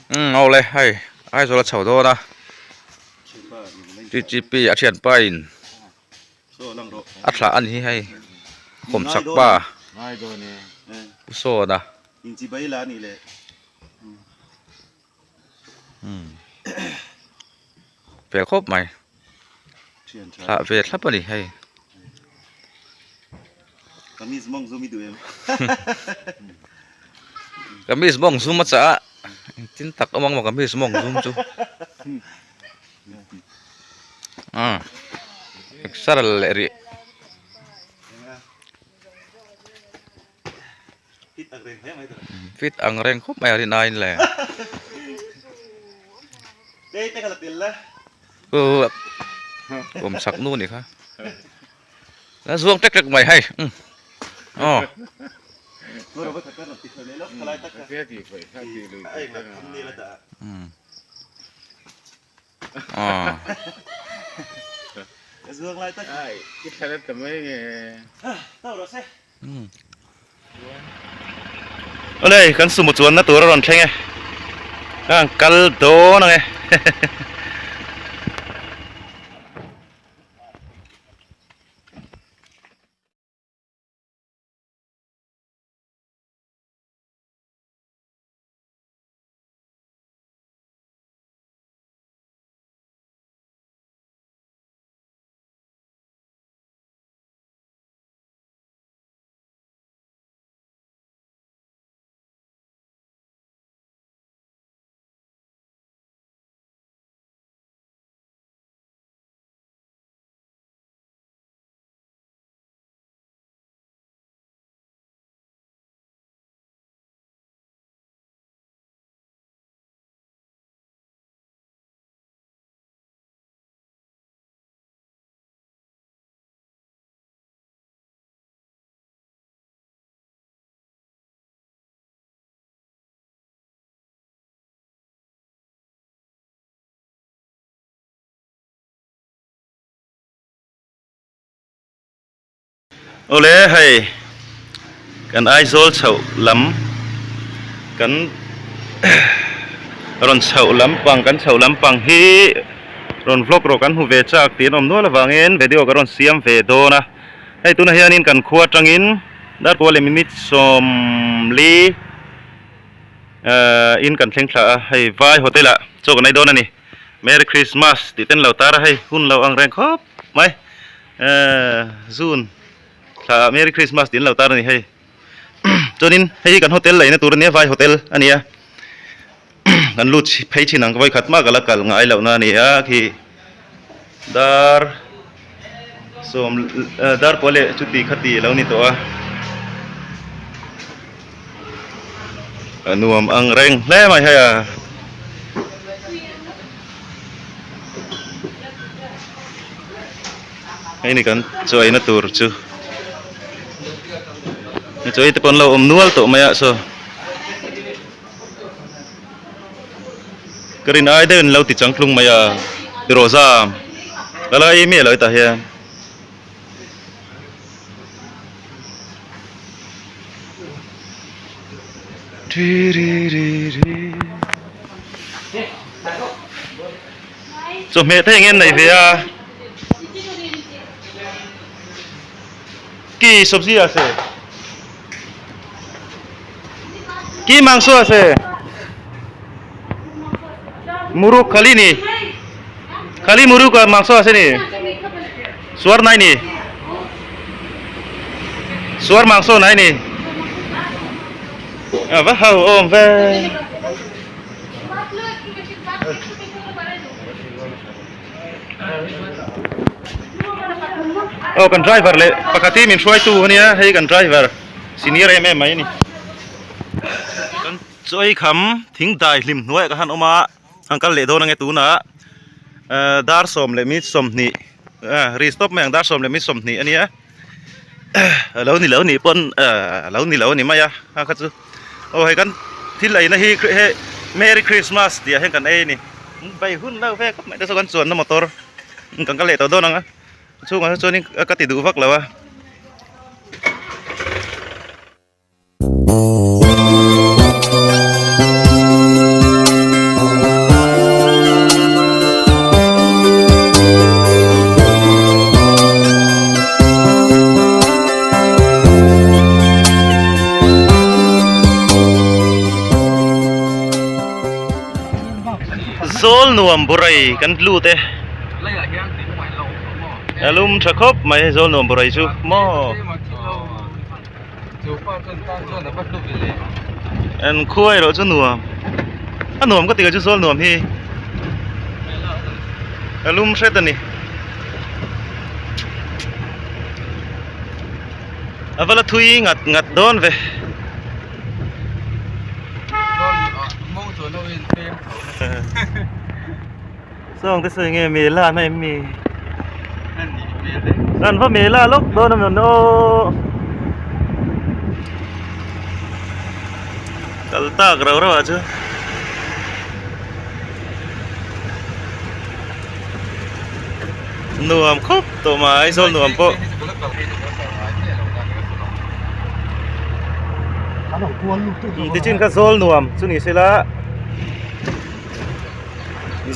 Umm aw le hei Aizawl a chho dawn a TTP a thianpa in a thlah a ni hi hei kawm chak pa Pu Sawna umm fel khawp mai thlah ve thlap a ni hei. Kamis mawng zum a chah a engtin tak awm ang maw kamis mawng zum chu ah exer leh rih. Fit ang reng khawp mai a rin aiin le. Awm chak nu ni kha. A zuang tek tek mai hei. Aw. Aw. Awle kan sumo chuanna tur a rawn thleng e ka han kal dawn ang e Awle hei kan Aizawl chhoh lam kan rawn chhoh lampang kan chhoh lampang hi rawn vlog rawh kan hmu ve chak tih an awm nual avangin video ka rawn siam ve dawn a hei tunah hianin kan khua atangin darkua leh minute sawmli in kan thleng thla a hei vai hotel ah chaw kan ei dawn a ni merry christmas tih te an lo tar a hei hun lo ang reng khawp mai. June thla Merry Christmas tih an lo tar a ni hei chuanin hei hi kan hotel laihna tur a nia vai hotel a nia kan lut phei thin ang vawikhat mah ka la kal ngai lohna a ni a khi dar sawm dar pawh leh chuti khati a lo ni tawh a nuam ang reng hle mai hei a. Hei ni kan chaw eina tur chu chaw ei te pawh an lo awm nual tawh mai a saw ka rin ai deuhin an lo ti changtlung mai a rawza ka la ei miah lo hetah hian. Chawhmeh te eng nge an neih ve a? Ki sabzi ase? Ki mangso ase? Muruk khali ni? Khali muruk ar mangso ase ni? Suar nai ni? Suar mangso nai ni? A va hau awm ve. Aw kan driver leh pakhat hi min hruaitu a nia hei kan driver senior em em mai a ni. Kan chaw ei kham thing dai hlim hnuaiah ka han awm a an kal leh dawn ange tunah dar sawm leh minute sawmhnih ri stop mai ang dar sawm leh minute sawmhnih a nia a lo ni lo nih pawn a lo ni lo a ni mai a kha kha chu aw hei kan thil eina hi hei merry christmas tih ah hian kan ei a ni bei hun lo ve khawp mai te saw kan chuanna motor kan kal leh tawh dawn ang a chhungah chuan ka ti duh vak lo a. Zawl nuam burai kan lut e. A lum tha khawp mai hei zawl nuam burai chu maw. An khua erawh chu nuam a nuam ka ti ka chu zawl nuam hi a lum hret a ni. A va la thui ngat ngat dawn ve. Sawng te sawi nge mela na em mi an va mela lawk dawn a mawn aw kal tak rau rau ah chuan nuam khawp tawh mai Aizawl nuam pawh. Tichin kha zawl nuam chu ni sela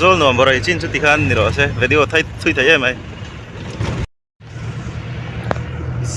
zawl nuam bawrh chin chu tikhan ni rawh se video thai thui thei em ai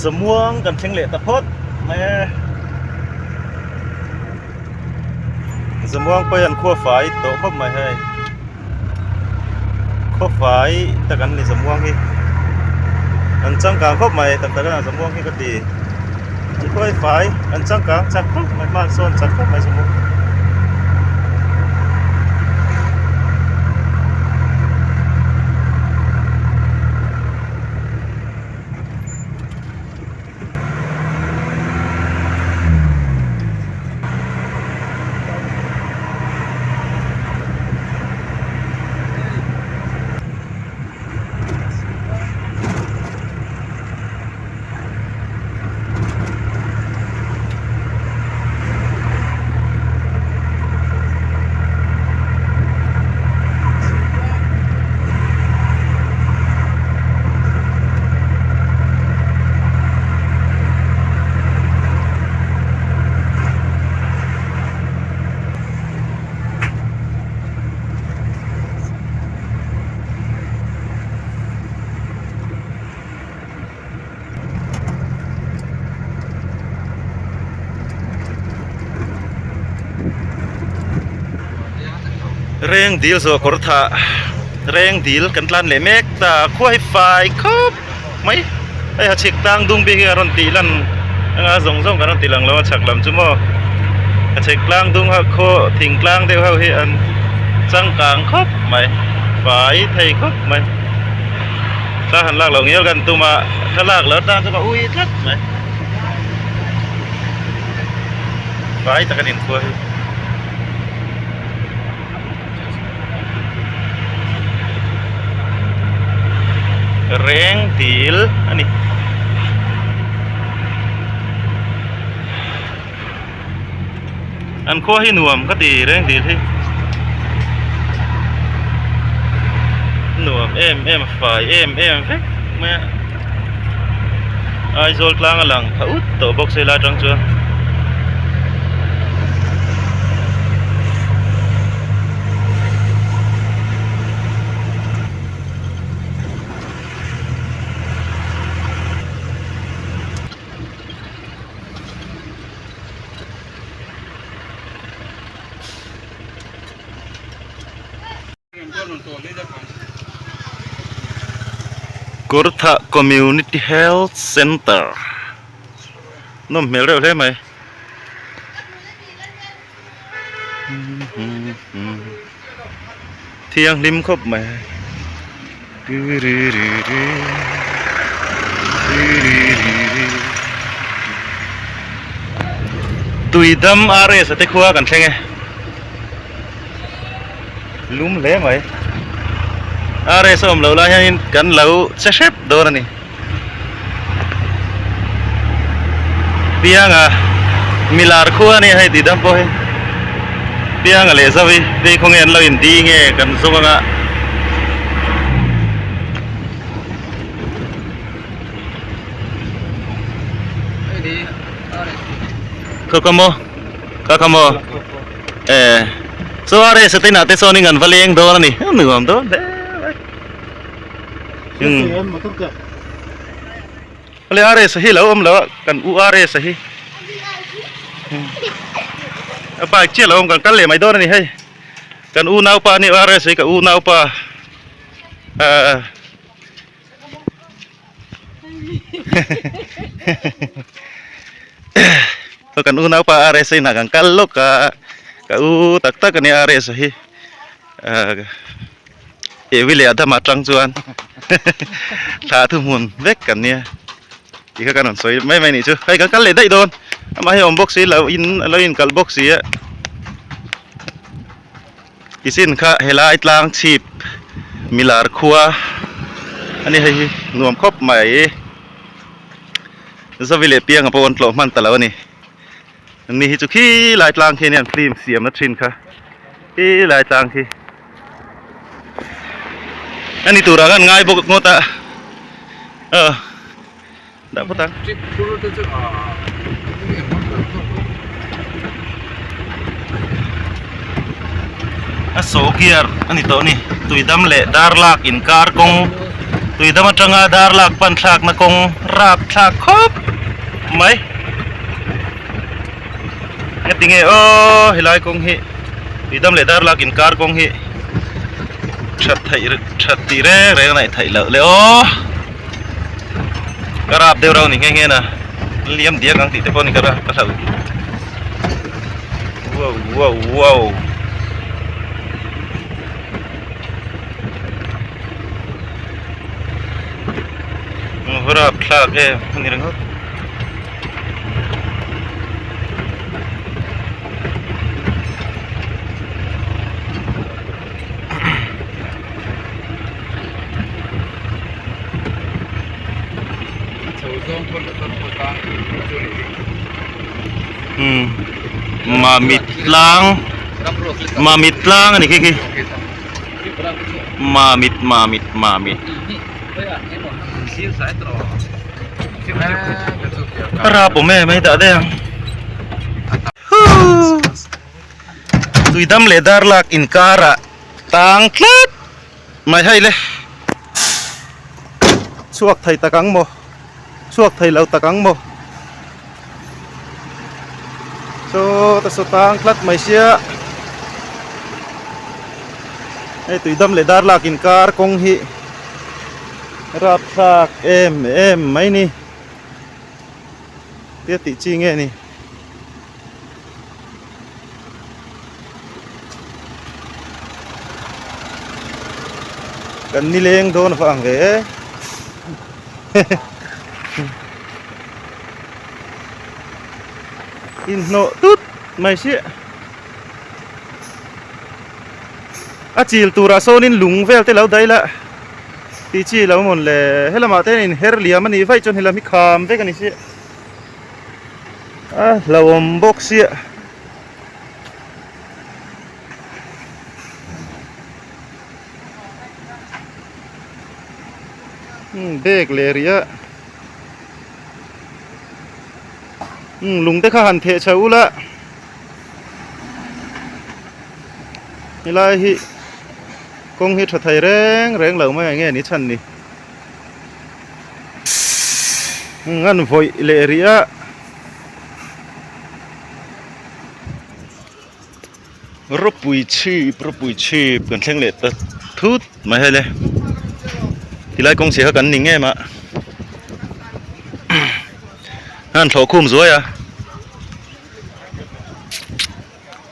Zamuang kan thleng leh ta phawt mai e Zamuang pawh hian khua fai tawh khawp mai hei khaw fai tak an ni Zamuang hi an changkang khawp mai tak tak a Zamuang hi ka ti an khawi fai an changkang chak khawp mai hman sawn chak khawp mai Zamuang. Reng dil zawh kawr thah reng dil kan tlan leh mek ta khua hi fai khawp mai hei ha chhik tlang dung bik hi a rawn tih lan anga zawng zawng kan rawn ti lang lo a chhak lam chu maw a chhik tlang dung ho khaw thing tlang deuh ho hi an changkang khawp mai fai thei khawp mai. Thla han lak loh ngial kan tum a, thla lak loh atan chuan a ui tlat mai. Vai tak a ni inkhua hi. Reng dil a ni. An khua hi nuam ka ti reng dil hi nuam em em a fai em em vek mai a Aizawl tlang a lang tha ut tawh bawk se lai atang chuan. Kurtha Community Health Centre nawm hmel reuh hle mai thianghlim khawp mai Tuidam RS a te khua kan thleng e lum hle mai RS a awm loh lai hianin kan lo che hrep dawn a ni. Pianga milar khua ania hei tih dam pawh hi Pianga leh Zovi te khawnge an lo in di nge kan zawng anga khaw ka maw kha kha maw e chaw a resa te inah te chuan in an va leng dawn a ni nuam dawn hle mai. Awle RS hi lo awm lo a kan u RS hi a bike chiah lo awm kan kal leh mai dawn a ni hei. Kan unaupa ania RS hi ka unaupa ahh kan unaupa RS inah kan kal lawk a ka u tak tak ania RS hi ahh evi leh a dam atang chuan thla thuhmun vek kan nia tih kha kan rawn sawi mai mai anih chu hei kan kal leh daih dawn amah hi a awm bawk si lo in a lo inkalh bawk si a. Tisin kha helai tlang chhip milar khua a ni hei hi nuam khawp mai Zovi leh Pianga pawh an tlawh hman ta lo a ni ni hi chu khi lai tlang khi ania an film siam na thin kha khi lai tlang khi a ni turah khan ngai bawk ngawt a aw dah phawt ang. A saw gear a ni tawh a ni tuidam leh darlak inkar kawng tuidam atanga darlak pan thlakna kawng rap thlak khawp mai ngatinge aw helai kawng hi tuidam leh darlak inkar kawng hi that theih that tih reng reng a neih theih loh le aw. Ka rap deuh rauh ni nghe nghe na liam diak ang tih te pawh ni ka rap ka hlauh wow wow wow va rap thlak em a ni ringawt. Mamit tlang Mamit tlang a ni khi khi Mamit Mamit Mamit a rap awm em hei dah daih ang Tuidam leh darlak inkarah tang tlat mai hei le chhuak thei tak ang maw chhuak thei lo tak ang maw chaw ta saw tang tlat mai sia hei tuidam leh darlak inkar kawng hi rapthlak em em mai ni tia tih chi nge ni. Kan nileng dawn a ang ve e inhnawh tut mai si a chil turah sawnin lung vel te lo daih la tih chi lo mawn le helamah te hian inher liam a nih vaih chuan helam hi kham vek a ni si. A hlauhawm bawk sia. Bag leh rih a. Lung te kha han theh chho ula. Helai hi kawng hi tha thei reng reng lo mai enge ni chhan ni. An vawih leh rih a. Ropui chhip ropui chhip kan thleng leh ta thut mai hei le tilai kawng chhia kha kan ni ngem a an thlawh khum zuai a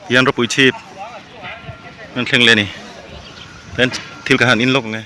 tihian ropui chhip kan thleng leh a ni thil ka han in lawk ang e.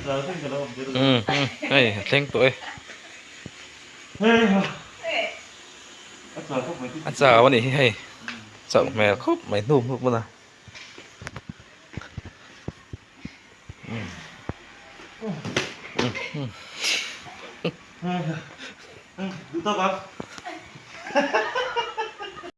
Umm hei a thleng tawh e. A chau a nih hi hei chauh hmel khawp mai hnuk hnuk hmun a.